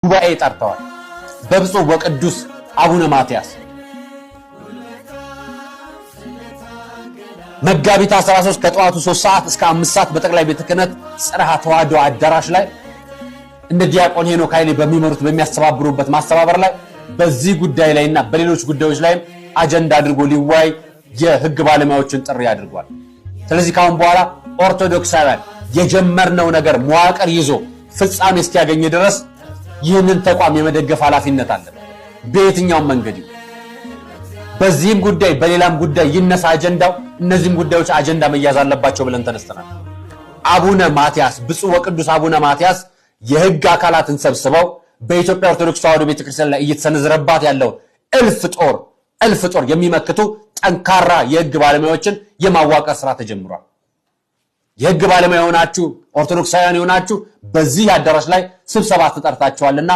ጉባኤ ጠርተዋል። በብፁዕ ወቅዱስ አቡነ ማትያስ መጋቢት 13 ከጠዋቱ 3 ሰዓት እስከ 5 ሰዓት በጠቅላይ ቤተ ክህነት ጽርሐ ተዋሕዶ አዳራሽ ላይ እንደ ዲያቆን ሄኖክ ኃይሌ በሚመሩት በሚያስተባብሩበት ማስተባበር ላይ በዚህ ጉዳይ ላይና በሌሎች ጉዳዮች ላይም አጀንዳ አድርጎ ሊወያይ የህግ ባለሙያዎችን ጥሪ አድርጓል። ስለዚህ ካሁን በኋላ ኦርቶዶክሳውያን የጀመርነው ነገር መዋቅር ይዞ ፍጻሜ እስኪያገኝ ድረስ ይህንን ተቋም የመደገፍ ኃላፊነት አለ፣ በየትኛውም መንገድ ይሁን። በዚህም ጉዳይ በሌላም ጉዳይ ይነሳ አጀንዳው፣ እነዚህም ጉዳዮች አጀንዳ መያዝ አለባቸው ብለን ተነስተናል። አቡነ ማትያስ ብፁዕ ወቅዱስ አቡነ ማትያስ የህግ አካላትን ሰብስበው በኢትዮጵያ ኦርቶዶክስ ተዋሕዶ ቤተክርስቲያን ላይ እየተሰነዘረባት ያለውን እልፍ ጦር የሚመክቱ ጠንካራ የህግ ባለሙያዎችን የማዋቀር ስራ ተጀምሯል። የህግ ባለሙያ የሆናችሁ፣ ኦርቶዶክሳውያን የሆናችሁ በዚህ አዳራሽ ላይ ስብሰባ ተጠርታችኋልና